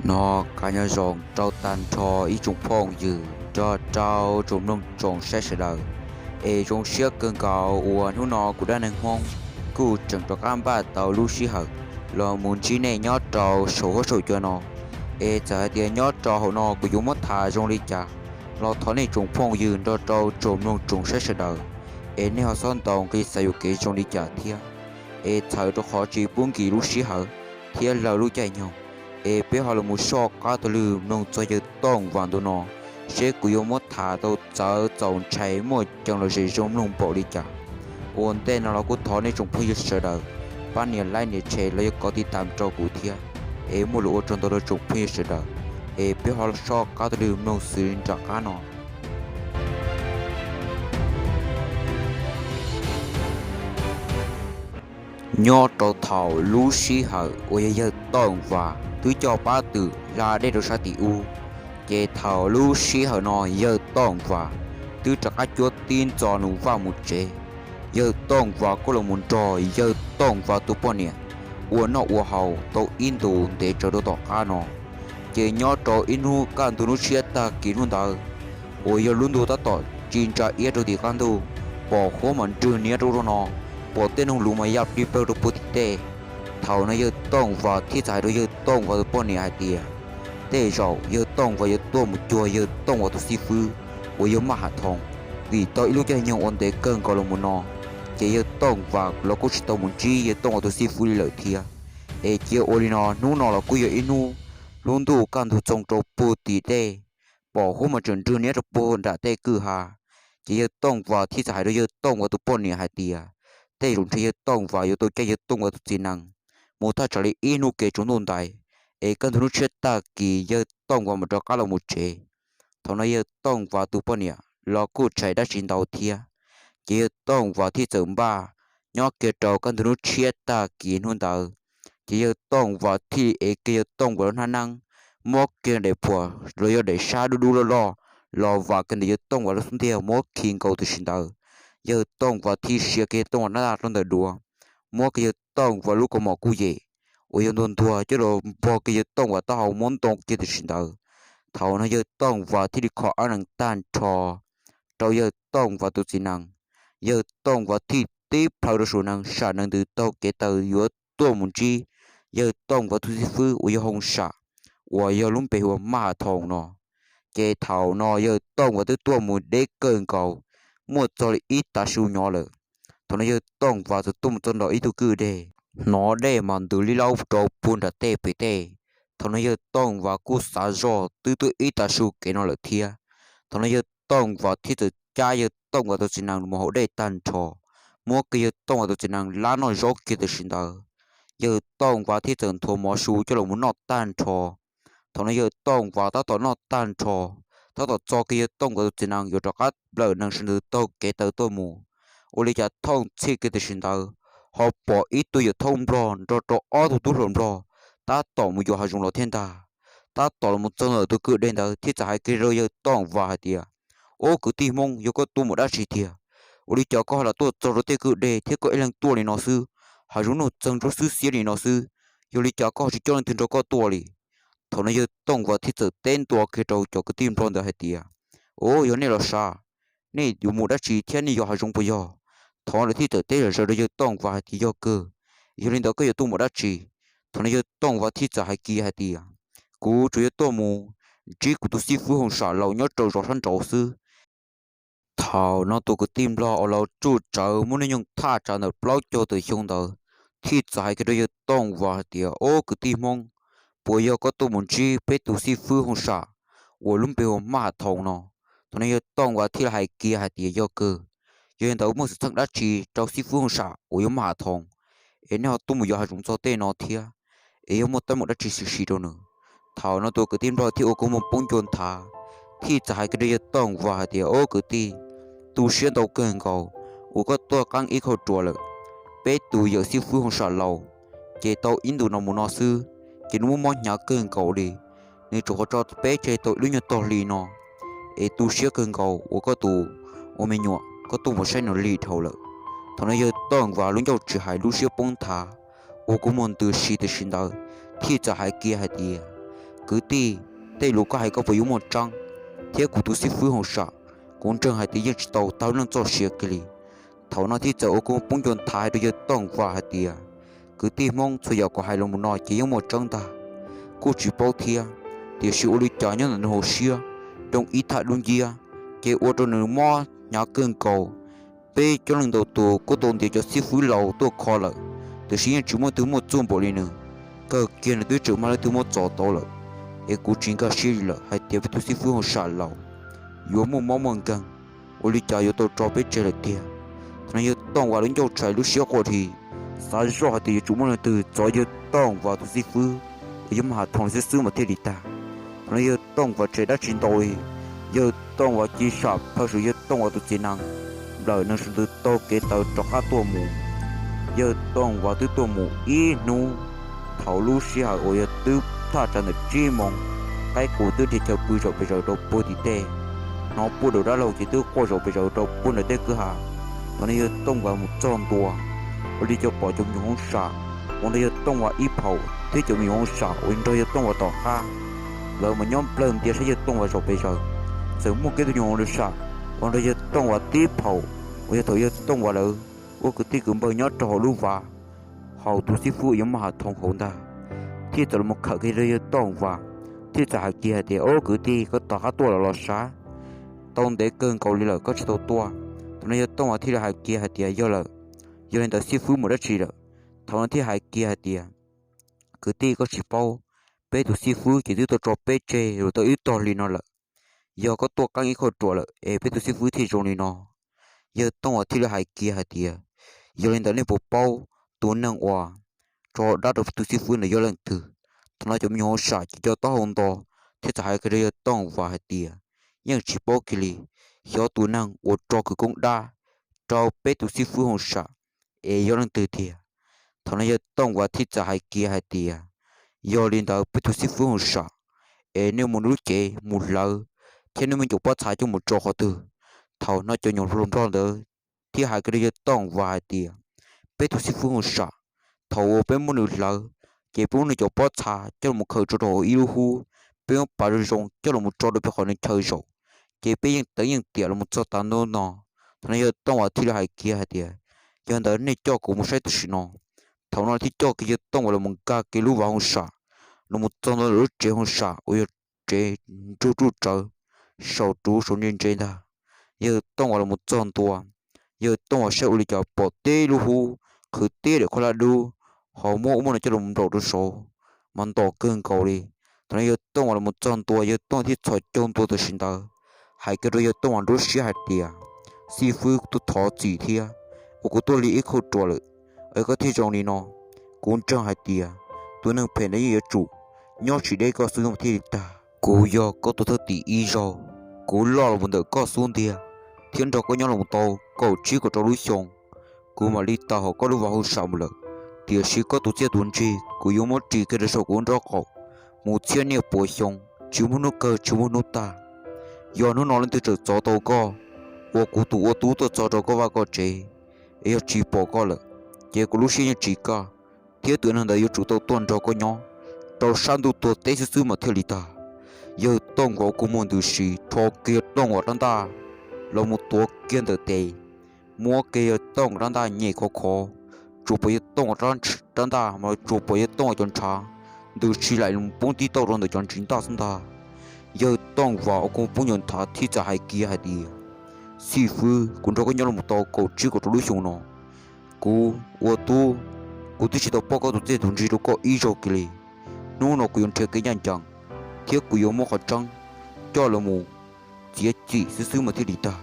Nov qab nyob zoo rau tag nrho ib tsoom phooj ywg nrog rau tsoom mloog tsoom saib sawv daws. Es zoo siab kawg nkaus uas hnub no kuv dab neeg Hmoob kuj tseem rov qab npaj tau lub sij hawm los mus ntsib nej nyob rau saum huab saum cua no. Es txawm hais tias nyob rau hauv no kuv yuav muab tham zoo li cas los thov nej tsoom phooj ywg nrog rau tsoom mloog tsoom saib sawv daws, es nej ho xob ntaus nqi xav yuam kev zoo li cas thiab. Es txhawm rau qhov tsis pub nkim lub sij hawm thiab laug lub caij nyoog, es peb ho los mus soj qab taug lw mloog txog yawg Tooj Vas ntu no, seb kuv yuav muab tham tau txawv txaus ntshai muaj ceev lom zem zoo mloog npaum li cas. Ua ntej no los kuj thov nej tsoom phooj ywg sawv daws pab nias like nias share los yog kov tiv tam rau kuv thiab. Es muaj lus ua tsaug ntau rau tsoom phooj ywg sawv daws, es peb ho soj qab taug lw mloog xws li nram qab no. Nyob rau thaum lub sij hawm uas yog yawg Tooj Vas twb coj pab twm hla dej rau sab tim ub, ces thaum lub sij hawm no yawg Tooj Vas twb rov qab cuab tib ntxo nws vaj mus tsev. Yawg Tooj Vas kuj los mus nrog yawg Tooj Vas tus poj niam ua noj ua haus tau ib ntus ntev tsawv rau tom qab no. Ces nyob rau ib hnub kaj ntug hnub tshiab tag kis hnub ntawd, uas yog lub ntuj tab tom tsis ntsa iab rau tim qab ntuj, pom huab mas nrwg niab rau rau no, pom tej noog luv mas ya plig plawg rau puag tim tej. Thaum no yawg Tooj Vas thiaj txawm hais rau yawg Tooj Vas tus poj niam hais tias tej zaum yawg Tooj Vas yuav tuaj mus cuag yawg Tooj Vas tus xib fwb uas yog Maj Ham Thoom, vim tau ib lub caij nyoog ua ntev kawg nkaus los mus no, ces yawg Tooj Vas los kuj tsis tau mus ntsib yawg Tooj Vas tus xib fwb li lawm thiab. Es cia ua li no, hnub no los kuj yog ib hnub lub ntuj kaj ntug txoos rau puag tim tej, pom huab mas tseem nrwg niab rau puag nram tej kwj ha. Ces yawg Tooj Vas thiaj txawm hais rau yawg Tooj Vas tus poj niam hais tias tej zaum ntshe yawg Tooj Vas yuav tau caij yawg Tooj Vas tus txiv nees mus thaj tsam li ib hnub kev tsaus ntuj ntais, es kaj ntug hnub tshiab tag kis yawg Tooj Vas mam rov qab los mus tsev. Thaum no yawg Tooj Vas tus poj niam los kuj tsis hais dab tsi ntau thiab, ces yawg Tooj Vas thiaj txawm npaj nyob kiag rau kaj ntug hnub tshiab tag kis hnub ntawd. Ces yawg Tooj Vas thiaj ev kiag yawg Tooj Vas lub hnab neeb, muab kiag daim phuam los yog daim sab dub dub loj loj los vam kiag ntawm yawg Tooj Vas lub xub ntiag muab khi nkaus tam sim ntawd. Yawg Tooj Vas thiaj siav kiag yawg Tooj Vas hnab ntaj rau ntawm duav, muab kiag yawg Tooj Vas lub kaus mom kuj yem uas yog ntuag ntuag coj los npog kiag yawg Tooj Vas taub hau muab ntoo kiag tam sim ntawd. Thaum no yawg Tooj Vas thiaj li kho ob nees tag nrho rau yawg Tooj Vas tus txiv nees. Yawg Tooj Vas thiaj tib plhaw rau saum nees, sam nees ntws taug kev taw yuav tuaj mus ntsib yawg Tooj Vas tus xib fwb uas yog Hoo Sam, uas yog lub npe hu ua Maj Ham Thoom no. Ces thaum no yawg Tooj Vas twb tuaj mus deb kawg nkaus, muaj txog li ib tav su nyob lawm. Thaum no yawg Tooj Vas txawm tuaj mus txog nram ib tug kwj deg, hnov dej mas ntws li laub rau puag nram tej pem tej. Thaum no yawg Tooj Vas kuj xav zoj twb tuaj ib tav su kev no lawm thiab. Thaum no yawg Tooj Vas thiaj txawm cab yawg Tooj Vas tus txiv nees mus hauv dej tag nrho, muab kiag yawg Tooj Vas tus txiv nees lab noj zaub kiag tam sim ntawd. Yawg Tooj Vas thiaj txawm nthuav mov su coj los mus noj tag nrho. Thaum no yawg Tooj Vas tab tom noj tag nrho, tab tom txo kiag yawg Tooj Vas tus txiv nees yuav rov qab nplawm nees sawv ntws taug kev taw tuaj mus, ua li cas thooj txhij kiag tam sim ntawd ho pom ib tug yawm thoob nplog nrog rau ob tug tub hluas nplog tab tom mus yos hav zoov los thiab ntag. Tab tom los mus txog ntawm tus kwj deg ntawd thiaj txawm hais kiag rau yawg Tooj Vas hais tias, Ob kwv tij Hmoob, yog koj tuaj mus dab tsi tiag? Ua li cas koj ho los tuaj txog rau tej kwj deg thiab koj ib leeg tuaj li no xwb? Hav zoov nuj txeeg nruab xwb xiab li no xwb, yog li cas koj ho tsis coj leej twg nrog koj tuaj li? Thaum no yawg Tooj Vas thiaj txawm teb ntua kiag rau cov kwv tij nplog ntawd hais tias, Au, yog nej los sav, nej yuav mus dab tsi thiab nej yos hav zoov puas yog? Thaum no lawv thiaj txawm teb zom zaws rau yawg Tooj Vas hais tias, Yog kawg, yog li ntawd koj yuav tuaj mus dab tsi? Thaum no yawg Tooj Vas thiaj txawm hais kiag hais tias, Kuv tsuas yuav tuaj mus ntsib kuv tus xib fwb Hoo Sam Laus nyob rau zos sab nraud xwb. Thaum no tus kwv tij nplog uas los tsuj tsawv muaj hnub nyoog thaj tsam ntawm plaub caug tawm xyoo ntawd thiaj txawm hais kiag rau yawg Tooj Vas hais tias, Ob kwv tij Hmoob, puas yog koj tuaj mus ntsib peb tus xib fwb Hoo Sam uas lub npe hu ua Maj Ham Thoom no? Thaum no yawg Tooj Vas thiaj li hais kiag hais tias, Yog kawg, yog li ntawd muaj xwm txheej dab tsi rau xib fwb Hoo Sam uas yog Maj Ham Thoom es nej ho tuaj mus yos hav zoov txog tej no thiab? Es yog muaj teeb meem dab tsi xwm sim rau nws? Thaum no tus kwv tij nplog thiaj ua kua muag poob ncua nthav, thiaj txawm hais kiag rau yawg Tooj Vas hais tias, Ob kwv tij, tu siab ntau kawg nkaus uas koj tuaj qeeb ib kauj ruam lawm. Peb tus yawm xib fwb Hoo Sam Laus ces tau ib ntus no mus no xwb, ces nws muaj mob hnyav kawg nkaus li. Nws tsuas qhuav tso peb tseg tau ib lub nyuag tog hli no, es tu siab kawg nkaus uas koj tus ua me nyuam koj tuaj mus saib nws lig dhau lawm. Thaum no yawg Tooj Vas lub ncauj tsis hais lub siab poob nthav, ua kua muag ntws si tam sim ntawd thiaj txawm hais kiag hais tias, Kwv tij, tej lus koj hais koj puas yuav muaj tseeb? Thiab kuv tus xib fwb Hauv Sam, kuv ntseeg hais tias yeej tsis tau tag lub neej txoj sia kiag li. Thaum no thiaj txawm ua kua muag poob ncua nthav hais rau yawg Tooj Vas hais tias, kwv tij Hmoob, txhua yam kuv hais los mus no ces yeej muaj tseeb ntag. Kuj tsis paub thiab, tiam sis ua li cas nyob ntawm nws hauv siab zoo ib thaj dub nciab, ces ua rau nws mob hnyav kawg nkaus. Peb coob leej ntau tus kuj tau ntiav cov xib fwb laus tuaj kho lawm, tiam sis yeej tsis muaj leej twg muaj txuj npaum li nws. Kawg kiag nws twb tseem mag leej twg muab txov tau lawm, es kuv tsis nkag siab li lawm hais tias peb tus xib fwb Hauv Sam laus yuav muaj mob muaj nkeeg, ua li cas yuav tau tso peb tseg lawm tiag. Thaum no yawg Tooj Vas lub ncauj tshais lub siab quaj dhi, xav zoj hais tias yuav tsum muaj leej twg txov yawg Tooj Vas tus xib fwb uas yog Maj Has Thoom xwb xwb mas thiaj li tag. Thaum no yawg Tooj Vas tseem dab tsi ntau li, yawg Tooj Vas cia li sam plhaw saum yawg Tooj Vas tus txiv nees, nplawm nees saum ntws taug kev taw rov qab tuaj mus. Yawg Tooj Vas twb tuaj mus ib hnub, thaum lub sij hawm uas yog twb thaj tsam ntawm tsib moos, qaib qus twb dhia chaw pw zaum pes zaws rau puag tim tej, hnov puag daus dab laug ces twb quaj zaum pes zaws rau puag nram tej kwj ha. Thaum no yawg Tooj Vas mus txog ntua, ua li cas pom cov me nyuam hauv sam uas nrog yawg Tooj Vas ib phaum thiab cov me nyuam hauv sam uas nrog yawg Tooj Vas tom qab, lawv mas nyob nplawg ntias saib yawg Tooj Vas zaum pes zaws. Txawm muaj kiag tus nyuam hauv sam uas nrog yawg Tooj Vas tib phaum, uas yog thaum yawg Tooj Vas lawv ua kwv tij kwv npawg nyob rau hauv lub vaj, hauv tus xib fwb uas yog Maj Has Thoom hauv ntag, thiaj txawm los khawm kiag rau yawg Tooj Vas, thiaj txawm hais kiag hais tias, Ob kwv tij, koj tom qab tuaj los los sav? Tau ntev kawg nkaus li lawm koj tsis tau tuaj. Thaum no yawg Tooj Vas thiaj li hais kiag hais tias, Yog lawm, yog li ntawd xib fwb mus dab tsi lawm? Thaum no thiaj hais kiag hais tias, Kwv tij, koj tsis paub, peb tus xib fwb ces twb tau tso peb tseg los tau ib tog hli no lawm. Yog koj tuaj qeeb ib kauj ruam lawm es peb tus xib fwb thiaj zoo li no. Yawg Tooj Vas thiaj li hais kiag hais tias, Yog li ntawd nej puas paub tus neeg uas tso dab rau tus xib fwb ntawd yog leej twg? Thaum no cov me nyuam hauv sam ces co taub hau nto, thiaj txawm hais kiag rau yawg Tooj Vas hais tias, Yeej tsis paub kiag li, xyov tus neeg uas tso khawv koob dab rau peb tus xib fwb hauv sam es yog leej twg tiag. Thaum no yawg Tooj Vas thiaj txawm hais kiag hais tias, Yog li ntawd peb tus xib fwb hauv sam, es nej mus lub cev mus hlawv thiab nej muab cov pob txha coj mus tso qhov twg? Thaum no cov nyuam hluas nraug ntawd thiaj hais kiag rau yawg Tooj Vas hais tias, Peb tus xib fwb hauv sam, thaum uas peb muab nws hlawv, ces peb muab nws cov pob txha coj los khaws tso rau hauv ib lub hub, peb muab pav zoo zoo coj los tso rau pem qhov nws chaw zaum, ces peb yeej teev yeej tiam los txog tav ntub no. Thaum no yawg Tooj Vas thiaj li hais kiag hais tias, Yog ntawd nej coj kuv mus saib tam sim no. Thaum no thiaj coj kiag yawg Tooj Vas los nkag kiag lub vaj hauv sam, los txog ntua lub tsev hauv sam uas yog tsev nrug ruj tsawv, saum ruv saum ntse ntse ntag. Yawg Tooj Vas los txog ntua, yawg Tooj Vas saib ua li cas pom tib lub hub, qhwv tib daim khaub hlab dub, ho muab ub muab no coj los nraum rau saud, mas ntom kawg nkaus li. Thaum no yawg Tooj Vas los txog ntua, yawg Tooj thiaj txhos caug ntua tam sim ntawd, hais kiag rau yawg Tooj Vas nruab siab hais tias, Xib fwb, kuv thov txim thiab, uas kuv tuaj li ib kauj ruam lawm, es koj thiaj zoo li no. Kuv ntseeg hais tias tus neeg phem ntawd yeej yuav tsum nyob tsis deb koj xwb thiaj li tag. Kuv yog koj tus thwj tim ib zaug, kuv loj los mus ntawm koj xub ntiag, thiab nrog koj nyob los tau kaum tsib kaum rau lub xyoo, kuv mam li tawm hauv koj lub vaj hauv sam mus lawm. Tiam sis koj tus txiaj tus ntsig kuv yuav muab ris kiag rau saum kuv nraub qaum mus txhiab niaj puas xyoo, tsis muaj hnub kawg tsis muaj hnub tag. Yog hnub no leej twg txawm txov tau koj, ua kuv tus ua tub tuaj txog rau koj vaj koj tsev, es yog tsis pom koj lawm, ces kuv lub siab yeej tsis kaj, thiab tus neeg ntawd yuav tsum tau tuaj nrog koj nyob rau sab ntuj tuag teb xwb xwb mas thiaj li tag. Yawg Tooj Vas kua muag ntws si rho kiag Tooj Vas rab ntaj los mus tuav kiag ntawm tes, muab kiag yawg Tooj Vas rab ntaj nyem khov khov, tsuas pom yawg Tooj Vas rab ntaj mas tsuas pom yawg Tooj Vas cov ntshav ntws si laim los poob tib tauj rau ntawm cov ntsis ntaj xwb ntag. Yawg Tooj Vas ua kua muag poob ncua nthav thiaj txawm hais kiag hais tias, Xib fwb, kuv nrog koj nyob los tau kaum tsib kaum rau lub xyoo no, kuv ua tub, kuv twb tsis tau paub koj tus txiaj tus ntsig rau koj ib zaug kiag li. Hnub no kuv yuav nrhiav kev ncaj ncees, thiab kuv yuav muab qhov tseeb coj los mus txiav txim xwb xwb mas thiaj li tag.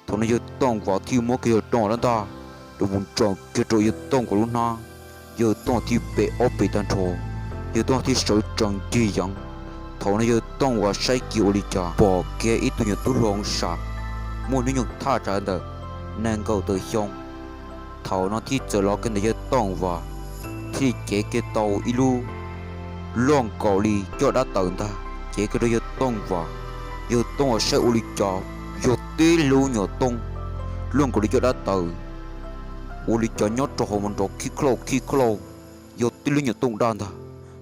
Thaum no yawg Tooj Vas thiaj muab kiag yawg Tooj Vas rab ntaj los mus ntsoom kiag rau yawg Tooj Vas lub hnab, yawg Tooj Vas thiaj pem ob pes tag nrho, yawg Tooj Vas thiaj sawv tsees ncig yeev. Thaum no yawg Tooj Vas saib kiag ua li cas pom kiag ib tug nyuam tub hluas hauv sam, muaj hnub nyoog thaj tsam ntawm nees nkaum tawm xyoo. Thaum no thiaj txawm los kiag ntawm yawg Tooj Vas, thiaj cev kiag tau ib lub luaj nkaus li caj dab taws ntag, cev kiag rau yawg Tooj Vas. Yawg Tooj Vas saib ua li cas yog tib lub nyuam tooj luaj nkaus li caj dab taws, ua li cas nyob rau hauv mas nrov khib khlauj khib khlauj, yog tib lub nyuam tooj daj ntag.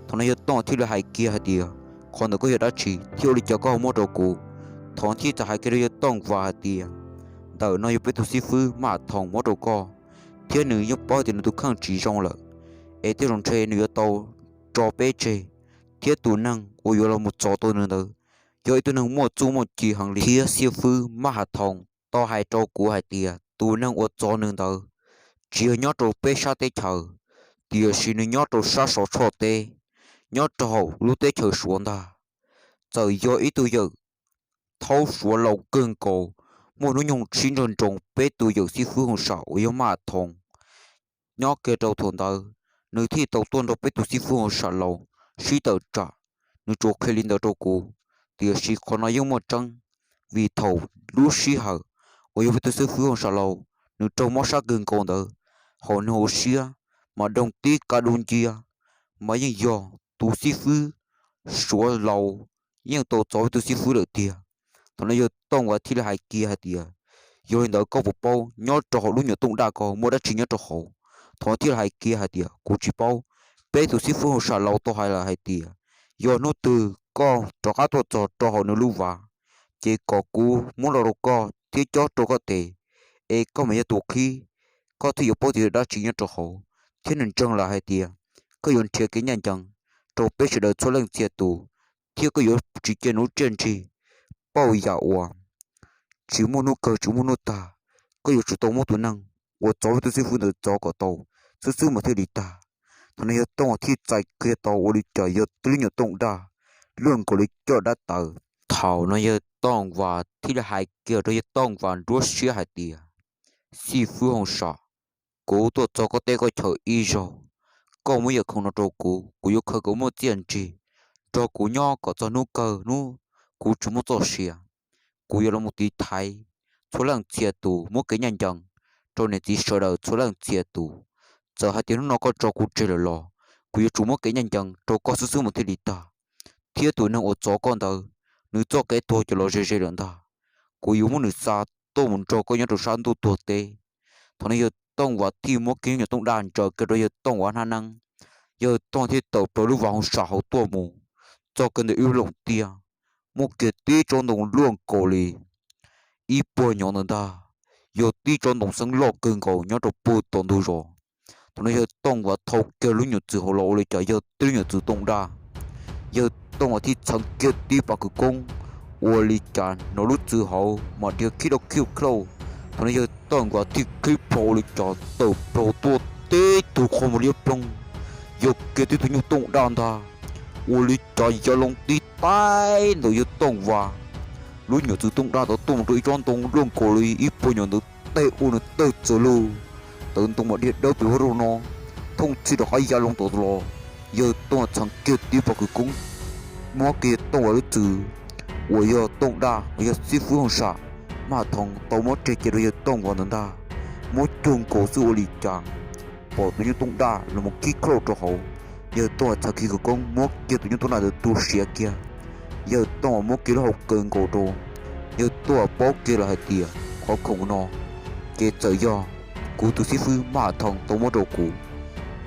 Thaum no yawg Tooj Vas thiaj li hais kiag hais tias, qhov ntawd koj yog dab tsi thiab ua li cas koj ho muab rau kuv? Thov thiaj txawm hais kiag rau yawg Tooj Vas hais tias, ntawm no yog peb tus xib fwb Maj Ham Thoom muab rau koj, thiab nws yeej paub tias nws tus kheej tsis zoo lawm, es tej zaum ntshe nws yuav tau tso peb tseg, thiab tus neeg uas yuav los mus txov tau nws ntawd yog ib tug neeg muaj txuj muaj ci heev li. Thiab xib fwb Maj Ham Thoom tau hais rau kuv hais tias tus neeg uas txov nws ntawd tsis yog nyob rau peb sab teb chaws, tiam sis nws nyob rau sab Sov Tshoj teb, nyob rau hauv lub teb chaws Suav ntag. Txawm yog ib tug yawm thaub Suav laus kawg nkaus, muaj hnub nyoog sib ntsawg nroos peb tus yawm xib fwb Hoo Sam uas yog Maj Ham Thoom. Nyob kiag rau thaum ntawd, nws thiaj tau tuaj nrog peb tus xib fwb Hoo Sam laus sib tawm tsam. Nws tsuas qhia li ntawd rau kuv, tiam sis qhov no yeej muaj tseeb, vim thaum lub sij hawm uas yog peb tus xib fwb Hoo Sam laus nws raug mob sab kawg nkaus ntawd, hauv nws hauv siab mas doog tib kav dub nciab, mas yeej yog tus xib fwb Suav laus yeej tau txov peb tus xib fwb lawm tiag. Thaum no yawg Tooj Vas thiaj li hais kiag hais tias, yog li ntawd koj puas paub nyob rau hauv lub nyuam tooj daj ko muaj dab tsi nyob rau hauv? Thov thiaj li hais kiag hais tias, kuv tsis paub. Peb tus xib fwb Hoo Sam laus tau hais lawm hais tias, yog hnub twg koj rov qab tuaj txog rau hauv nws lub vaj, ces kom kuv muab los rau koj thiab cob rau koj tes, es koj mas yog tus qhib, koj thiaj yuav paub tias yog dab tsi nyob rau hauv. Thiab nws ntseeg lawm hais tias koj yuav nrhiav kev ncaj ncees rau peb sawv daws txhua leej txhia tus, thiab koj yuav tsis cia nws lub tsiaj ntsig pauj yam uas tsis muaj hnub kawg tsis muaj hnub tag. Koj yuav tsum tau muab tus neeg uas txov peb tus xib fwb ntawd txov kom tau xwb xwb mas thiaj li tag. Thaum no yawg Tooj Vas thiaj txais kiag tau ua li cas yog tib lub nyuam tooj daj luaj nkaus li cov dab taws. Thaum no yawg Tooj Vas thiaj li hais kiag rau yawg Tooj Vas nruab siab hais tias, xib fwb Hoo Sam, kuv tuaj txog koj teb koj chaw ib zaug, koj muab yam khoom no rau kuv, kuv yuav khaws kom muaj txiaj ntsig, nrog kuv nyob kom txog hnub kawg hnub kuv tsis muaj txoj sia. Kuv yuav los mus tiv thaiv txhua leej txhia tus, muab kev ncaj ncees rau niam txiv sawv daws txhua leej txhia tus. Txawm hais tias hnub no koj tso kuv tseg lawm los kuv yuav tsum muab kev ncaj ncees rau koj xwb xwb mus thiaj li tag. Thiab tus neeg uas txov koj ntawd, nws txoj kev tuag ces los ze ze lawm ntag. Kuv yuav muab nws xa tuaj mus nrog koj nyob rau sab ntuj tuag teb. Thaum no yawg Tooj Vas thiaj muab kiag nyuam tooj daj ntsaws kiag rau yawg Tooj Vas hnab neeb. Yawg Tooj thiaj tawm plaws lub vaj Hoo Sam hauv tuaj mus txog kiag ntawm ib lub loos tiaj, muaj kiag tib tsob ntoo luaj nkaus li ib puag nyuag ntawd ntag, yog tib tsob ntoo xeeb loj kawg nkaus nyob rau puag tom ntug zos. Thaum no yawg Tooj Vas thau kiag lub nyuam txwm hauv los ua li cas yog tib lub nyuam txwm tooj daj. Yawg Tooj Vas thiaj txheev kiag tib pas kwv koob, ua li cas hnov lub txwm hauv mas dhia khib dau khib khauj. Thaum no yawg Tooj Vas thiaj khib plho ua li cas tawm plaws tuaj tib tug qhov muag liab ploog, yog kiag tib tug nyuj tooj daj ntag, ua li cas ya loo tib taig ntawm yawg Tooj Vas lub nyuam txwm tooj daj tod tuaj mus rau ib tsob ntoo luaj nkaus li ib puag nyuag ntawd, tej ua nws tawg txaws lug. Tawv ntoo mas dhia dawb paug huab rau no, thooj txhij rov qab ya loo tom los. Yawg Tooj Vas txheev kiag tib pas kwv koob, muab kiag yawg Tooj Vas lub txwm uas yog tooj daj uas yog xib fwb Hoo Sam Maj Ham Thoom tau muab tseg cia rau yawg Tooj Vas ntawd ntag, muab cuag nkaus xwb ua li cas pom tus nyuj tooj daj los mus khib khauj rau hauv. Yawg Tooj Vas txheev kiag kwv koob muab kiag tus nyuj tooj daj ntawd tu siav kiag. Yawg Tooj Vas muab kiag lub hau kaw nkaus rau. Yawg Tooj Vas paub kiag lawm hais tias qhov khoom no ces txawm yog kuv tus xib fwb Maj Ham Thoom tau muab rau kuv,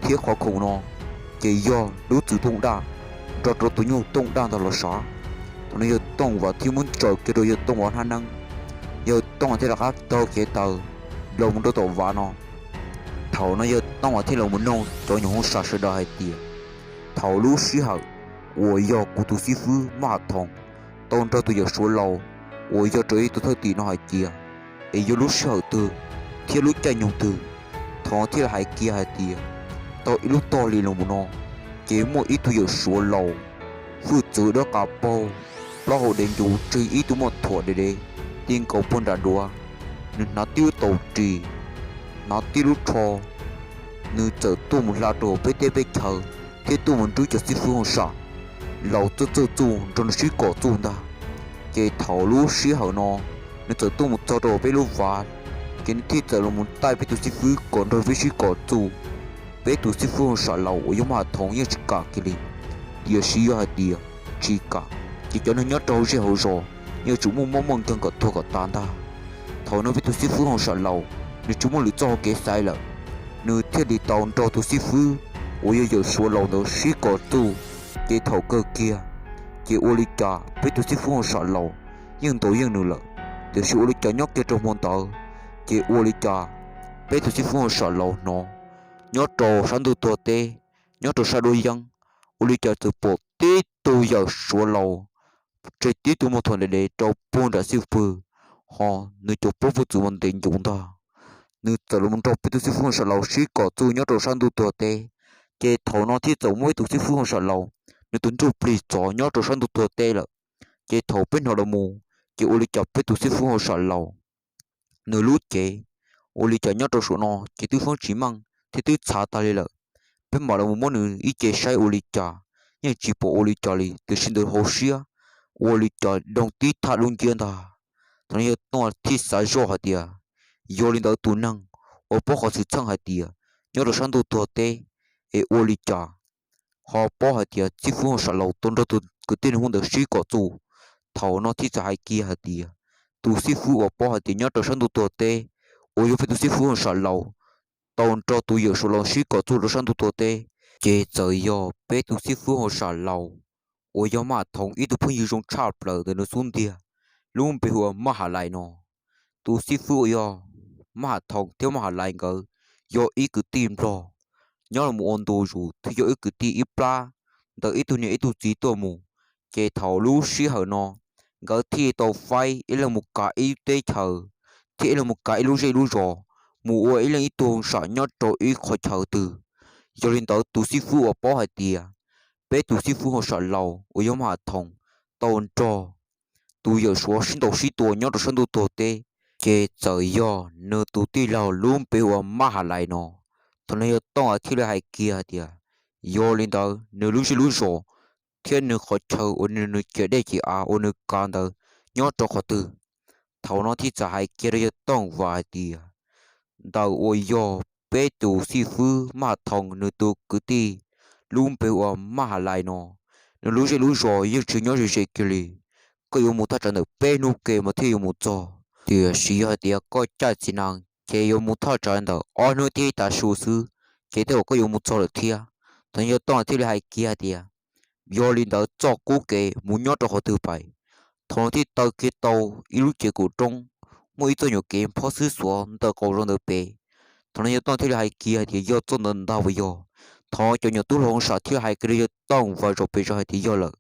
thiab qhov khoom no ces yog lub txwm tooj daj nrog rau tus nyuj tooj daj ntawd los sav. Thaum no yawg Tooj Vas thiaj muab ntsaws kiag rau yawg Tooj Vas hnab neeb, yawg Tooj Vas thiaj rov qab taug kev taw los mus rau tom vaj no. Thaum no yawg Tooj Vas thiaj los mus noog cov nyuam Hoo Sam sawv daws hais tias, thaum lub sij hawm uas yog kuv tus xib fwb Maj Ham Thoom tau nrog tus yawm Suav laus uas yog rau ib tug thwj tim no hais tias, es yog lub sij hawm twg thiab lub caij nyoog twg? Thov thiaj li hais kiag hais tias, tau ib lub tog li los mus no, ces muaj ib tug yawm Suav laus hwj txwv dawb qas paug, plaub hau dev ncuv tseg ib tug muaj thuam dev dev ti nkaus puag nram duav, nws hnav tib lub taus ris, hnav tib lub tsho, nws txawm tuaj mus hla rau peb teb peb chaw thiab tuaj mus nrub cov xib fwb Hoo Sam laus txawj txawj txuj nrog nws sib kom txuj ntag. Ces thaum lub sij hawm no nws txawm tuaj mus txog rau peb lub vaj, ces nws thiaj txawm los mus taij peb tus xib fwb kom nrog peb sib kom txuj. Peb tus xib fwb Hoo Sam laus uas yog Maj Ham Thoom yeej tsis kam kiag li, tiam sis yog hais tias tsis kam ces cov neeg nyob rau hauv zej hauv zos yeej yuav tsum muaj mob muaj nkeeg kom tuag kom tas ntag. Thaum no peb tus xib fwb Hoo Sam laus nws tsis muaj lwm txoj hau kev xaiv lawm, nws thiaj li tau nrog tus xib fwb uas yog yawm Suav laus ntawd sib kom txuj. Ces thaum kawg kiag Ces ua li cas peb tus xib fwb hauj sam laus yeej ntaus yeej nws lawm, tiam sis ua li cas nyob kiag rau hmo ntawd, ces ua li cas peb tus xib fwb hauj sam laus hnov nyob rau sab ntuj tuag teb, nyob rau sab duab yeeb, ua li cas txawm pom tib tug yawm suav laus tseg tib tug muag thuam ntev ntev rau puag nram xij pwg, ho nws cov plaub hwj txwv mas ntev ncuv ntag. Nws txawm los nrog peb tus xib fwb hauj sam laus sib kom txuj nyob rau sab ntuj tuag teb, ces thaum no thiaj txawm muaj ib tus xib fwb hauj sam laus, nws tus nruj plig txov nyob rau sab ntuj tuag teb lawm. Ces thaum peb hnov los mus, ces ua li cas peb tus xib fwb hauj sam laus nws lub cev, ua li cas nyob rau saum no ces twb foob tsis meej thiab twb txhav tag li lawm. Peb mam los mus muab nws ib ce saib ua li cas, yeej tsis pom ua li cas li, tiam sis ntawm hauv siab ua li cas doog tib thaj lub nciab ntag. Thaum no yawg Tooj thiaj xav zoj hais tias, yog li ntawd tus neeg uas paub qhov xwm txheej hais tias nyob rau sab ntuj tuag teb, es ua li cas ho paub hais tias xib fwb hauj sam laus tau nrog tus kwv tij neej Hmoob ntawd sib kom txuj. Thaum no thiaj txawm hais kiag hais tias, tus xib fwb uas paub hais tias nyob rau sab ntuj tuag teb, uas yog peb tus xib fwb hauj sam laus tau nrog tus yawm suav laus sib kom txuj rau sab ntuj tuag teb, ces txawm yog peb tus xib fwb hauj sam laus uas yog Maj Ham Thoov ib tug phooj ywg zoo tshaj plaws ntawm nws xub ntiag, lub npe hu ua Maj Ham Lais no. Tus xib fwb uas yog Maj Ham Thoov thiab Maj Ham Lais nkawd yog ib kwv tij Nplog, nyob los mus ua ntu zus thiab yog ib kwv tij ib plab ntawm ib tug niam ib tug txiv tuaj mus. Ces thaum lub sij hawm no nkawd thiaj tau faib ib leeg mus kav ib teb chaws, thiab ib leeg mus kav ib lub zej lub zos, mus ua ib leeg ib tug hauj sam nyob rau ib qhov chaw twg. Yog li ntawd tus xib fwb uas paub hais tias peb tus xib fwb hauj sam laus uas yog Maj Ham Thoov tau nrog tus yawm suav sib ntaus sib tua nyob rau sab ntuj tuag teb, ces txawm yog nws tus tij laug lub npe hu ua Maj Ham Lais no. Thaum no yawg Tooj thiaj li hais kiag hais tias, yog li ntawd nws lub zej lub zos thiab nws qhov chaw uas nws ciam dej ciam av uas nws kav ntawd nyob rau qhov twg? Thaum no thiaj txawm hais kiag rau yawg Tooj Vas hais tias, ntawm uas yog peb tus xib fwb Maj Ham Thoov nws tus kwv tij lub npe hu ua Maj Ham Lais no, nws lub zej lub zos yeej tsis nyob ze ze kiag li. Koj yuav mus thaj tsam ntawm peb hnub ke mas thiaj yuav mus txog, tiam sis yog hais tias koj caij txiv nees ces yuav mus thaj tsam ntawm ob hnub thiab ib tav su xwb, ces tej zaum koj yuav mus txog lawm thiab. Thaum no yawg Tooj thiaj li hais kiag hais tias, yog li ntawd txoj qub kev mus nyob rau qhov twg pais? Thaum no thiaj taw kiag tau ib lub cev kaum roob, muaj ib txoj nyuam kev phob xwb xuav ntawm qaum zos ntawd pem. Thaum no yawg Tooj thiaj li hais kiag hais tias, yog txoj ntawd ntag puas yog? Thaum cov nyuam tub hluas hauj sam thiaj li hais kiag rau yawg Tooj Vas zaum pes zog hais tias, yog lawm.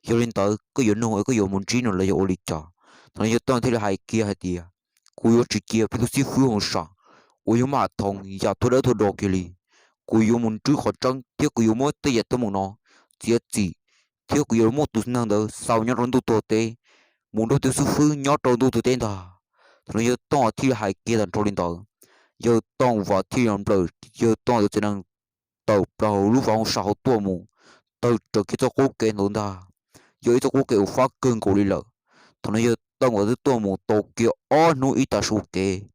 Yog li ntawd koj yuav nug es koj yuav mus ntsib nws los yog ua li cas? Thaum no yawg Tooj thiaj li hais kiag hais tias, kuv yuav tsis cia peb tus xib fwb hauj sam uas yog Maj Ham Thoov yam thua dawb thua do kiag li. Kuv yuav mus nrhiav qhov tseeb thiab kuv yuav muab tej yam teeb meem no txiav txim, thiab kuv yuav muab tus neeg ntawd xa nyob rau ntuj tuag teb, mus nrog tus xib fwb nyob rau ntuj tuag teb ntag. Thaum no yawg Tooj thiaj li hais kiag tag nrho li ntawd, yawg Tooj Vas thiaj li nplawm yawg Tooj tus txiv nees tawm plaws hauv lub vas hauj sam hauv tuaj mus, tawg raws kiag txoj qub kev ntawd ntag. Yog ib txoj qub kev uas fab kawg nkaus li lawm. Thaum no yawg Tooj Vas twb tuaj mus tau kiag ob hnub ib tav su kev,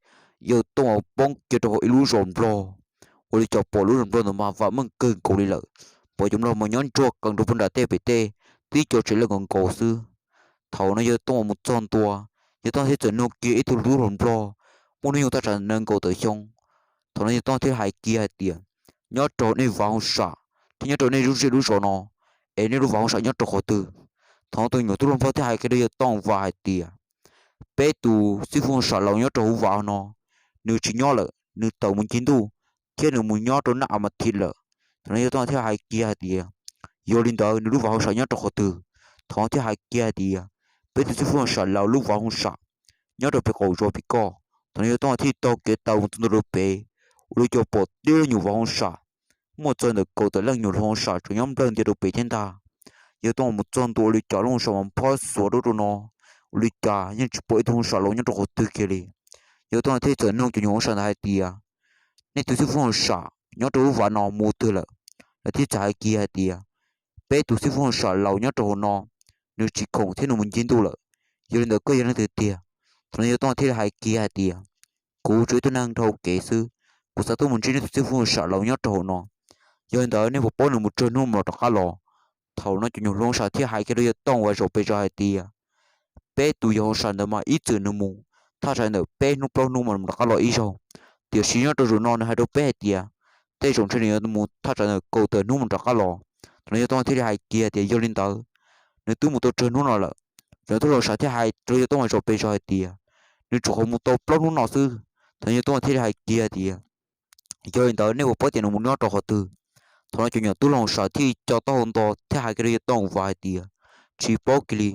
yawg Tooj Vas poob kiag rau hauv ib lub zos Nplog. Ua li cas pom lub zos Nplog ntawd mas vam meej kawg nkaus li lawm, pom cov Nplog mas nyob ntsuag qees rau puag nram tej pem tej, tib co tsev lawj nkaus nkaus xwb. Thaum no yawg Tooj Vas mus txog ntua, yawg Tooj thiaj txawm nug kiag ib tug tub hluas Nplog muaj hnub nyoog thaj tsam nees nkaum tawm xyoo. Thaum no yawg Tooj thiaj hais kiag hais tias, nyob rau nej vas hauj sam thiab nyob rau nej lub zej lub zos no, es nej lub vas hauj sam nyob rau qhov twg? Thaum no tus nyuam tub hluas Nplog thiaj hais kiag rau yawg Tooj Vas hais tias, peb tus xib fwb hauj sam laus nyob rau hauv vas no, nws tsis nyob lawm, nws tawm mus ncig ntuj, thiab nws mus nyob rau nab a ma thi lawm. Thaum no yawg Tooj Vas thiaj hais kiag hais tias, yog li ntawd nws lub vas hauj sam nyob rau qhov twg? Thaum no thiaj hais kiag hais tias, peb tus xib fwb hauj sam laus lub vas hauj sam nyob rau pem qaum zos pem koj. Thaum no yawg Tooj Vas thiaj taug kev taw mus txog ntua rau pem, ua li cas pom tib lub nyuam vas hauj sam muaj txog ntawm kaum tawm leej nyuam hluas hauj sam tseem nyob nplawg ntias rau pem thiab ntag. Yawg Tooj Vas mus txog ntua ua li cas lub hauj sam mas phob xuav rau rau no, ua li cas yeej tsis pom ib tug hauj sam laus nyob rau qhov twg kiag li. Yawg Tooj Vas thiaj txawm nug cov nyuam hauj sam ntawd hais tias, nej tus xib fwb hauj sam nyob rau lub vas no mus twg lawm? Lawv thiaj txawm hais kiag hais tias, peb tus xib fwb hauj sam laus nyob rau hauv no, nws tsis khoom thiab nws mus ncig ntuj lawm. Yog li ntawd koj yog leej twg tiag? Thaum no yawg Tooj Vas thiaj li hais kiag hais tias, kuv tsuas ib tug neeg dhau kev xwb, kuv xav tuaj mus ntsib nej tus xib fwb hauj sam laus nyob rau hauv no. Yog li ntawd nej puas paub nws mus tsawg hnub mam rov qab los? Thaum no cov nyuam hluas hauj sam thiaj hais kiag rau yawg Tooj Vas zaum pes zog hais tias, peb tus yawg hauj sam ntawd mas ib txwm nws mus thaj tsam ntawm peb hnub plaub hnub mas rov qab los ib zaug, tiam sis nyob rau zaum no nws hais rau peb hais tias, tej zaum ntshe nws yuav mus thaj tsam ntawm kaum tawm hnub mam rov qab los. Thaum no yawg Tooj Vas thiaj li hais kiag tias, yog li ntawd nws twb mus tau tsawg hnub no lawm. Cov tub hluas sam thiaj hais rau yawg Tooj Vas zaum pes zog hais tias, nws tsuas qhov mus tau plaub hnub no xwb. Thaum no yawg Tooj Vas thiaj li hais kiag hais tias, yog li ntawd nej puas paub tias nws mus nyob rau qhov twg? Thaum no cov nyuam tub hluas sam thiaj li co taub hau nto thiab hais kiag rau yawg Tooj Vas hais tias, tsis paub kiag li,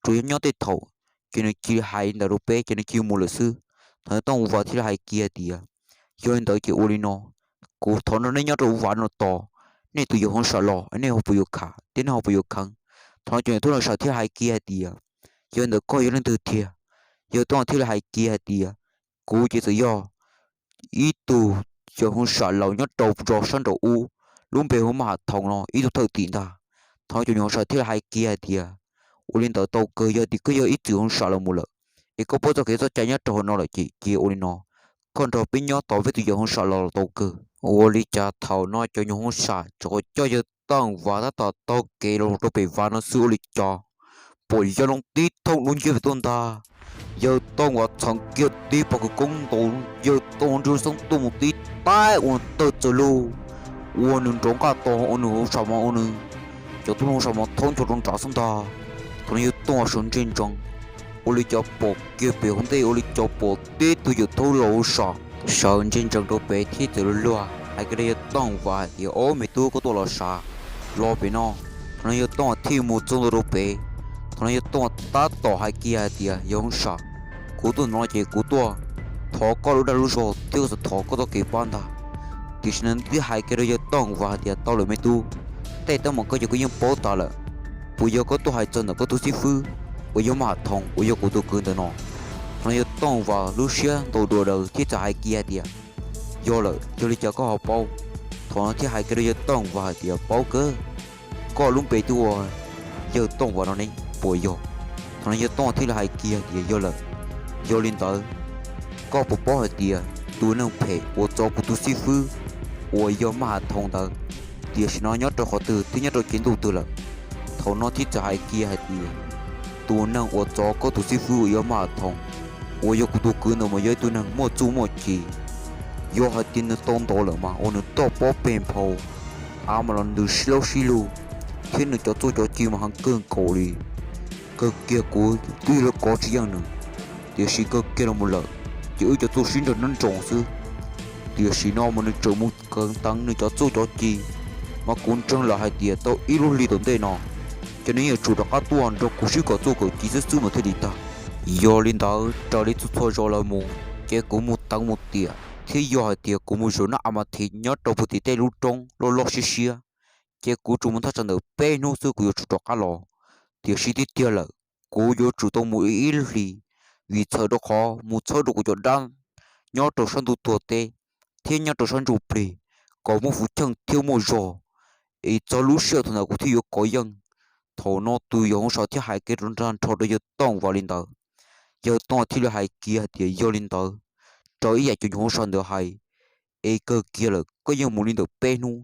tsuas yog nyob tej thaum ces nws cia li hais li ntawd rau peb ces nws cia li mus lawm xwb. Thaum no Tooj Vas thiaj li hais kiag hais tias, yog li ntawd ces ua li no, kuv thov nrog nej nyob rau vaj no tos, nej tus yawg Hmoob Sam los nej ho puas yuav kam thiab nej ho puas yuav kheev? Thaum no cov nyuam tub hluas sam thiaj hais kiag hais tias, yog li ntawd koj yog leej twg tiag? Yawg Tooj Vas thiaj li hais kiag hais tias, kuv ces txawm yog ib tug yawg Hmoob Sam laus nyob rau zos sab nraum ub, lub npe hu Maj Hav Thoom no ib tug thawj tim ntag. Thaum no cov nyuam Hmoob Sam thiaj li hais kiag hais tias, ua li ntawd tau kawg, yog tias koj yog ib tug Hmoob Sam laus mus lawm es koj paub txoj kev txoj cai nyob rau hauv no lawm ces cia ua li no, koj nrog peb nyob tos peb tus yawg Hmoob Sam los tau kawg. Ua li cas thaum no cov nyuam Hmoob Sam tsuas coj yawg Tooj Vas tab tom taug kev los rau pem vaj no xwb ua li cas pom yawg Looj tib thooj dub nciab pem tuaj ntag. Yawg Tooj Vas txheev kiag tib pob kwv koob ntaus yawg Tooj Vas nrog xoob tuaj mus tib taig ua tawg txawg lug, ua nws nrov nqaj to ua nws hauv sam mos ua nws cov tub hluas sam mos thaub ncho rau nrad xwb ntag. Thaum no yawg Tooj Vas sawv ntseg ntsees, ua li cas pom kiag pem hauv ntej ua li cas pom tib tug yawm thaub laus hauv sam sawv ntseg ntsees rau pem thiab txawm luag luag hais kiag rau yawg Tooj Vas hais tias, ob me tub, koj tuaj los sav, los pem no. Thaum no yawg Tooj Vas thiaj mus txog ntua rau pem. Thaum no yawg Tooj Vas tab tom hais kiag hais tias, yawg Hmoob Sam, kuv tuaj no ces kuv tuaj thov koj lub dag lub zog thiab kuv xav thov koj txoj kev pab ntag. Tiam sis nws twb hais kiag rau yawg Tooj Vas hais tias, tau lawm me tub, tej teeb meem koj ces koj yeej paub tas lawm. Puas yog koj tuaj hais txog ntawm koj tus xib fwb uas yog Maj Hav Thoom uas yog kuv tus kwv ntawm no? Thaum no yawg Tooj Vas lub siab ntaus dua daws thiab txawm hais kiag hais tias, yog lawm, yog li cas koj ho paub? Thaum no thiaj hais kiag rau yawg Tooj Vas hais tias, paub kawg, koj lub npe twb ua yawg Tooj Vas no ne puas yog? Thaum no yawg Tooj Vas thiaj li hais kiag hais tias, yog lawm. Yog li ntawd, koj puas paub hais tias tus neeg phem uas txov kuv tus xib fwb uas yog Maj Hav Thoom ntawd, tiam sis no nyob rau qhov twg thiab nyob rau cev ntuj twg lawm? Thaum no thiaj txawm hais kiag hais tias, tus neeg uas txov koj tus xib fwb uas yog Maj Hav Thoom uas yog kuv tus kwv ntawd mas yog ib tug neeg muaj txuj muaj ci. Yog hais tias nws tau ntov lawm mas ua nws toj pob peg nphau, av mas los ntws sib laub sib lug, thiab nws cov txuj cov ci mas heev kawg nkaus li. Kawg kiag kuv twb yog kov tsis yeej nws, tiam sis kawg kiag los mus lawm ces wb cov txuj sib nrog nrog nroos xwb. Tiam sis no mas nws tseem mus kawv teev nws cov txuj cov ci, mas kuv ntseeg lawm hais tias tau ib lub hli tom ntej no ces nws yeej yuav tsum rov qab tuaj nrog kuv sib kom txuj kom ci xwb xwb mas thiaj li tag. Yog li ntawd raws li txhua txhua zaus los mus ces kuv mus teev mus tiam thiab yog hais tias kuv mus zaum noj a ma thi nyob rau puag tim tej lub roob loj loj siab siab, ces kuv tsuas mus thaj tsam ntawm peb hnub xwb kuv yuav tsum rov qab los. Tiam sis tiag tiag lawm, kuv yuav tsum tau mus ib hlis, vim txhawm rau qhov mus txhawb rau kuv cov dab nyob rau sab ntuj tuag teb thiab nyob rau sab ntsuj plig kom muaj fuv cheej thiab muaj zog, es txog lub sij hawm thaum ntawd kuv thiaj yuav kov yeej. Thaum no tus yawg Hmoob Sam thiaj hais kiag rau nrag nrho rau yawg Tooj Vas li ntawd. Yawg Tooj Vas thiaj li hais kiag hais tias, yog li ntawd, raws ib yam cov nyuam Hmoob Sam ntawd hais, es kawg kiag lawm koj yeej mus li ntawm peb hnub,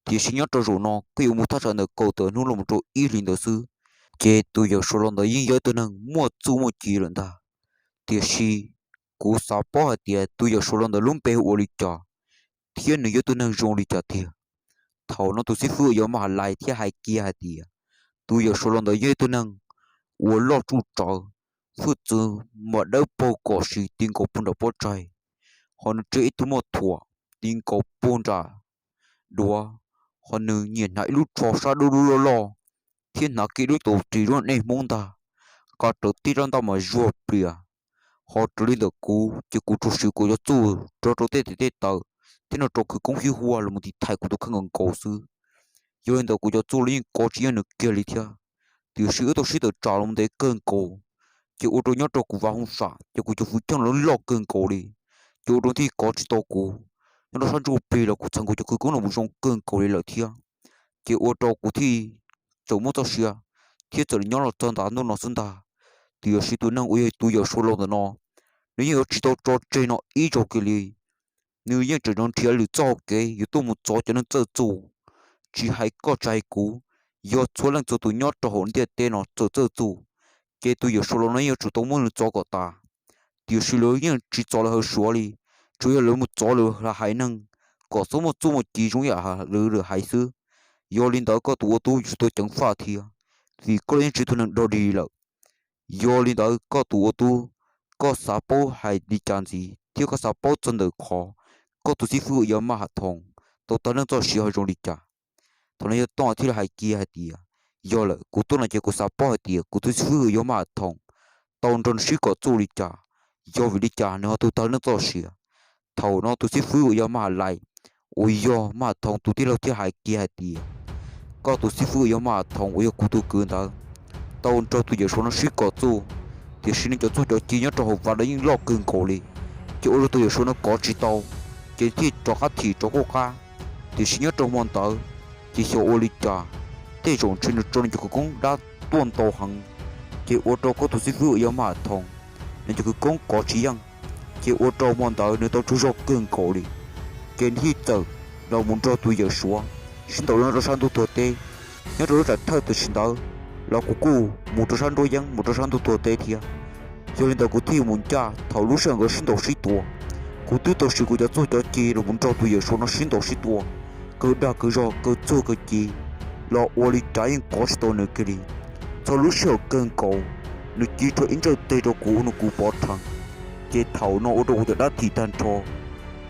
tiam sis nyob rau zaum no koj yuav mus thaj tsam ntawm kaum tawm hnub los mus rau ib hlis ntawd xwb. Ces tus yawm saum laus ntawd yeej yog ib tug neeg muaj txuj muaj ci lawm ntag. Tiam sis kuv xav paub hais tias tus yawm saum laus ntawd lub npe hu ua li cas, thiab nws yog ib tug neeg zoo li cas tiag. Thaum no tus xib fwb uas yog Maj Hav Lais thiaj hais kiag hais tias, tus yawm saum laus ntawd yog ib tug neeg uas loj tsuj tsawv, hwj txwv mas dawb paug kom sis ti nkaus puag nram pob tsaig, ho nws tseg ib tug muaj thuam ti nkaus puag nram duav, ho nws nyiam hnav ib lub tsho sab dub dub loj loj, thiab hnav kiag lub taus ris lub nej Hmoob ntag, nqa rawv tib rab ntaj mas zuag plias. Ho raws li ntawm kuv ces kuv tsuas siv kuv cov txuj rau rau tej tes tej taw, thiab no rau khawv koob hiab huaj los mus tiv thaiv kuv tus kheej nkaus nkaus xwb. Yog li ntawd kuv cov txuj los yeej kov tsis yeej nws kiag li thiab. Tiam sis wb tau sib tawm tsam los ntev kawg nkaus, ces ua rau nyob rau kuv Vaj Hmoob Sam ces kuv cov fuv cheej los loj kawg nkaus li, ces ua rau thiaj kov tsis tau kuv. Nyob rau sab ntsuj plig los kuv txheev kuv cov khawv koob los mus zoo kawg nkaus li lawm thiab, ces ua rau kuv thiaj tseem muaj txoj sia thiab txawm li nyob los txog ntav ntuj no xwb ntag. Tiam sis tus neeg uas yog tus yawm saum laus ntawm no, nws yeej yuav tsis tau tso tseg no ib zaug kiag li. Nws yeej tseem nrhiav lwm txoj hau kev yuav tuaj mus txov cov neeg txawj txuj, tsis hais koj tsis hais kuv, yog txhua leej txhua tus nyob rau hauv ntiaj teb no txawm txawj txuj, ces tus yawm saum laus no yeej yuav tsum tau muab nws txov kom tas. Tiam sis lawv yeej tsis txov lawv hawv suav li, tsuas yog lawv mus txov lawv haiv neeg kom txhob muaj txuj muaj ci zoo yam lawv lawm hais xwb. Yog li ntawd koj tus ua tub yuav tsum tau ceev faj thiab, vim koj los yeej tsis tug neeg dog dig lawm. Yog li ntawd koj tus ua tub, koj xav paub hais li cas ntxiv thiab koj xav paub txog ntawm qhov koj tus xib fwb uas yog Maj Ham Thoom tau tag leej txoj sia ho zoo li cas? Thaum no yawg Tooj thiaj li hais kiag hais tias, yog lawm, kuv tuaj no ces kuv xav paub hais tias kuv tus xib fwb uas yog Maj Ham Thoom tau nrog nws sib kom txuj li cas, yog vim li cas nws ho tau tag leej txoj sia. Thaum no tus xib fwb uas yog Maj Ham Lais, uas yog Maj Ham Thoom tus tij laug thiaj hais kiag hais tias, koj tus xib fwb uas yog Maj Ham Thoom uas yog kuv tus kwv ntawd tau nrog tus yawm suav no sib kom txuj, tiam sis nws cov txuj cov ci nyob rau hauv vaj los yeej loj kawg nkaus li, ces ua rau tus yawm suav no kov tsis tau, ces thiaj rov qab thim rov qab qab. Tiam sis nyob rau hmo ntawd, ces xyov ua li cas, tej zaum ntshe nws tso nws cov khawv koob dab tuaj ntau heev, ces ua rau koj tus xib fwb uas yog Maj Ham Thoom, nws cov khawv koob kov tsis yeej, ces ua rau hmo ntawd nws tau tsaug zog kawg nkaus li, ces nws thiaj txawm los mus nrog tus yawm suav sib ntaus nyob rau sab ntug tuag teb. Nyob rau lub tsam thawj tam sim ntawd los kuv kuj mus rau sab nruab yeeb mus rau sab ntug tuag teb thiab. Yog li ntawd kuv thiaj mus ncaj thaum lub sij hawm nkawd sib ntaus sib tua, kuv twb tau siv kuv cov txuj cov ci los mus nrog tus yawm suav no sib ntaus sib tua, kawg dag kawg zog kawg txuag kawg ci, los ua li cas yeej kov tsis tau nws kiag li. Txog lub sij hawm kawg nkaus, nws ci rho ib ntsawj teg rau kuv nws kuv pov rhees, ces thaum no ua rau kuv cov dab thim tag nrho,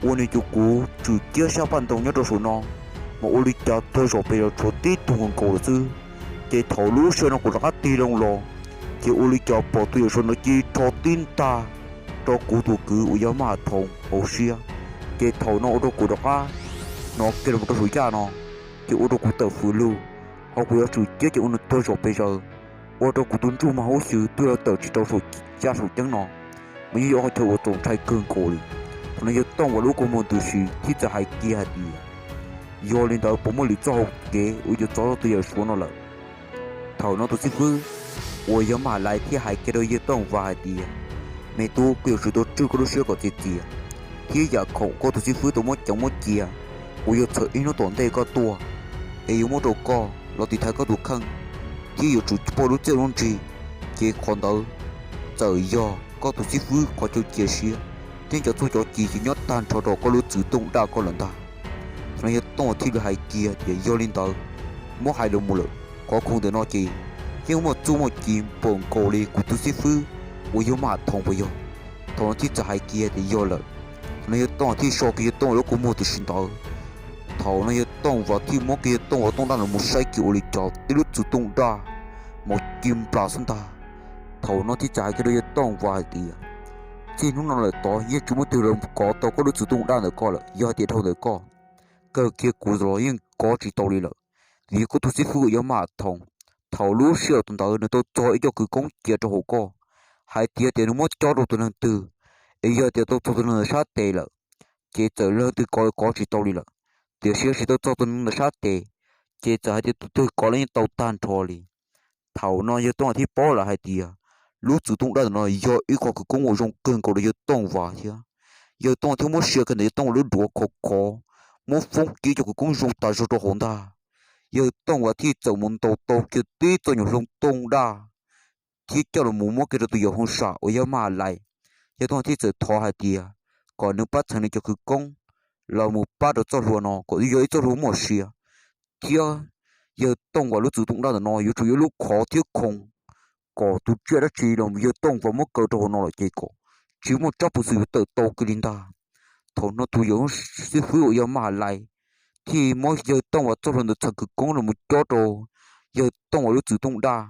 ua nws cuv kuv tswm ciab sab paj ntoo nyob rau saum no, mas ua li cas tuag zom pes zos tshuav tib tug nkaus lawm xwb. Ces thaum lub sij hawm no kuv rov qab tig loo los, ces ua li cas pom tus yawm suav no ci rho tib ntag rau kuv tus kwv uas yog Maj Ham Thoom hauv siab, ces thaum no ua rau kuv rov qab hnov kiag los rau saum yaj no, ces ua rau kuv tawm fws lug, ho kuv yuav tswm ciab ces ua nws tuag zom pes zaws, ua rau kuv tus ntsuj mas huab xyw twb yuav tawm tsis rau saum yaj saum ceeb no, mas yeej yog qhov chaw uas txaus ntshai kawg nkaus li. Thaum no yawg Tooj Vas lub kua muag ntws si thiab txawm hais kiag hais tias, yog li ntawd puas muaj lwm txoj hau kev uas yuav txov tau tus yawm suav no lawm? Thaum no tus xib fwb uas yog Maj Ham Lais thiaj hais kiag rau yawg Tooj Vas hais tias, me tub, koj yuav tsum tau tswj koj lub siab kom txias txias, thiab yam khoom koj tus xib fwb tau muab ceev muab cia uas yog txog ib hnub tom ntej koj tuaj, es yuav muab rau koj los tiv thaiv koj tus kheej, thiab yuav tsum pauj lub txiaj lub ntsig, ces qhov ntawd txawm yog koj tus xib fwb qhov chaw cia siab, thiab cov txuj cov ci ces nyob tag nrho rau koj lub txwv tooj daj koj lawm ntag. Thaum no yawg Tooj Vas thiaj li hais kiag tias, yog li ntawd, muab hais los mus lawm, qhov khoom ntawm no ces yeej muaj txuj muaj ci npaum nkaus li kuv tus xib fwb uas yog Maj Ham Thoom puas yog? Thaum no thiaj txawm hais kiag tias, yog lawm. Thaum no yawg Tooj Vas thiaj so kiag yawg Tooj Vas lub kua muag tam sim ntawd. Thaum no yawg Tooj Vas thiaj muab kiag yawg Tooj Vas tooj daj no mus saib kiag ua li cas tib lub txwv tooj daj mas ci nplas xwb ntag. Thaum no thiaj txawm hais kiag rau yawg Tooj Vas hais tias, txij hnub no lawm tod yeej tsis muaj twg los kov tau koj lub txwv tooj daj ntawm koj lawm. Yog hais tias dhau ntawm koj, kawg kiag kuv los yeej kov tsis tau li lawm. Vim koj tus xib fwb uas yog Maj Ham Thoom, thaum lub sij hawm ntawd nws tau txog ib co khawv koob cia rau hauv koj, hais tias tias nws muab cob rau tus neeg twg, es yog tias tau txog tus neeg ntawd sab tes lawm, ces txawm leej twg kov los kov tsis tau li lawm. Tiam sis yog tsis tau txog tus neeg ntawd sab tes, ces txawm hais tias tus twg kov los yeej tau tag nrho li. Thaum no yawg Tooj Vas thiaj paub lawm hais tias lub txwv tooj daj ntawm no yog ib qho khawv koob uas zoo kawg nkaus rau yawg Tooj Vas thiab. Yawg Tooj Vas thiaj muab sia kiag ntawm yawg Tooj Vas lub duav khov khov, muab foob kiag cov khawv koob zoo tas zog rau hauv ntag. Yawg Tooj Vas thiaj txawm mus ntaus tau kiag tib txoj nyuag hloov tooj daj, thiab coj los mus muab kiag rau tus yawm hoo sam uas yog Maj Ham Lais. Yawg Tooj Vas thiaj txawm thov hais tias kom nws pab txheev nws cov khawv koob los mus pab rau txoj hlua no kom yog ib txoj hlua muaj sia, thiab yawg Tooj Vas lub txwv tooj daj ntawm no yuav tsum yog lub khov thiab khoom, kom tus tsiaj dab tsi los yawg Tooj Vas muab kaw rau hauv no lawm ces kom tsis muaj tsab puv xwm yuav tawm tau kiag li ntag. Thaum no tus yawm xib fwb uas yog Maj Ham Lais thiaj muab yawg Tooj Vas txoj hlua ntawd txheev khawv koob los mus cob rau yawg Tooj Vas lub txwv tooj daj,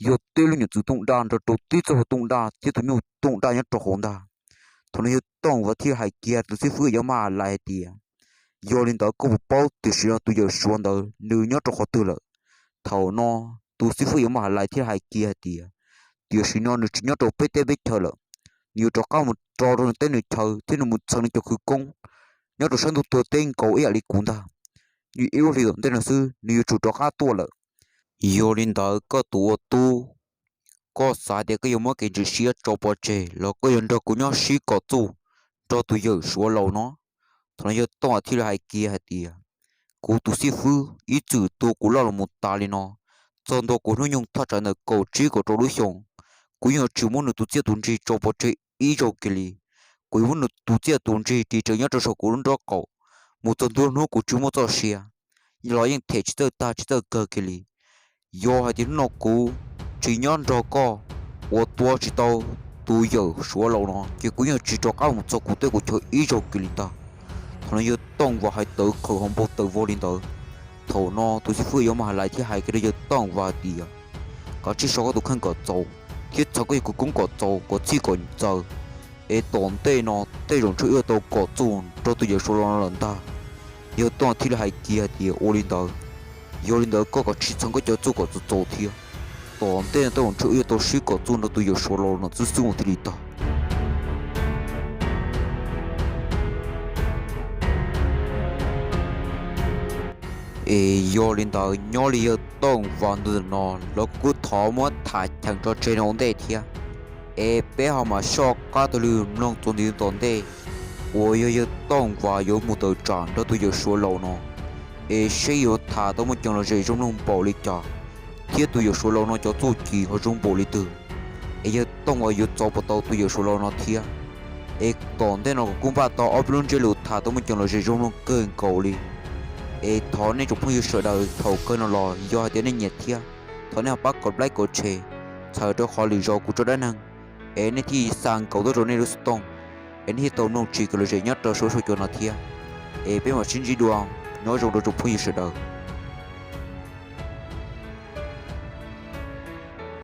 yog tib lub nyuag txwv tooj daj nrog rau tib txoj hlua tooj daj thiab tus nyuj tooj daj nyob rau hauv ntag. Thaum no yawg Tooj Vas thiaj hais kiag tus xib fwb uas yog Maj Ham Lais hais tias, yog li ntawd koj puas paub tiam sim no tus yawm suav ntawd nws nyob rau qhov twg lawm? Thaum no tus xib fwb uas yog Maj Ham Lais thiaj hais kiag hais tias, tiam sim no nws tsis nyob rau peb teb peb chaw lawm, nws yuav rov qab mus rau rau nws teb nws chaw thiab nws mus txheev nws cov khawv koob nyob rau sab ntuj tuag teb nkaus ib yam li kuv ntag. Nws ib lub hlis tom ntej no xwb nws yuav tsum rov qab tuaj lawm. Yog li ntawd koj tus ua tub, koj xav tias koj yuav muab kev ntxim siab tso pov tseg los koj yuav nrog kuv nyob sib kom txuj nrog tus yawm suav laus no? Thaum no yawg Tooj Vas thiaj li hais kiag hais tias, kuv tus xib fwb ib txwm tu kuv loj los mus tas li no, txog ntua kuv hnub nyoog thaj tsam ntawm kaum tsib kaum rau lub xyoo, kuv yeej yuav tsis muab nws tus txiaj tus ntsig tso pov tseg ib zaug kiag li. Kuv yuav muab nws tus txiaj tus ntsig ris tsawv nyob rau saum kuv lub nrob qaum, mus txog ntua hnub kuv tsis muaj txoj sia los yeej them tsis txawj tag tsis txawj kawg kiag li. Yog hais tias hnub no kuv tsis nyob nrog koj ua tua tsis tau tus yawm suav laus no ces kuv yeej tsis rov qab mus txog kuv tej kuv chaw ib zaug kiag li ntag. Thaum no yawg Tooj Vas hais tawv qhawv hauv npau taws vog li ntawd. Thaum no tus xib fwb Yauv Maj Hais Lais thiaj hais kiag rau yawg Tooj Vas hais tias, kav tsij so koj tus kheej kom txaus thiab txhawm koj yawg kawv koob kom txaus kom txhij kom txaws, es tom ntej no tej zaum ntshe wb yuav tau kom txuj nrog tus yawm suav laus no lawm ntag. Yawg Tooj Vas thiaj li hais kiag hais tias, ua li ntawd, yog li ntawd koj kav tsij txhawm koj cov txuj kom txaus txaus thiab. Tom ntej no tej zaum ntshe wb yuav tau sib kom txuj nrog tus yawm suav laus no xwb xwb mus thiaj li tag. Es yog li ntawd nyob li yawg Tooj Vas ntu no los kuv kuj thov muab tham cheem tso tseg no ua ntej thiab. Es peb ho mam soj qab taug lw mloog txuas ntxiv tom ntej uas yog yawg Tooj Vas yuav mus tawm tsam nrog tus yawm suav laus no, es seb yuav tham tau muaj ceem lom zem zoo mloog npaum li cas, thiab tus yawm suav laus no cov txuj ci ho zoo npaum li twg, es yawg Tooj Vas yuav txov puas tau tus yawm suav laus no thiab. Es tom ntej no kuv kuj npaj tau ob peb lub ntsiab lus tham tau muaj ceem lom zem zoo mloog kawg nkaus li. Es thov nej tsoom phooj ywg sawv daws thaum kawg no los yog hais tias nej nyiam thiab, thov nej ho pab kom like kom share, txhawm rau qhov lwm zaus kuv tso dab neeg es nej thiaj xa nkaus tuaj rau nej lub xov tooj, es nej thiaj tau mloog tsis kev lom zem nyob rau saum huab saum cua no thiab. Es peb mam sib ntsib dua, nyob zoo rau tsoom phooj ywg sawv daws.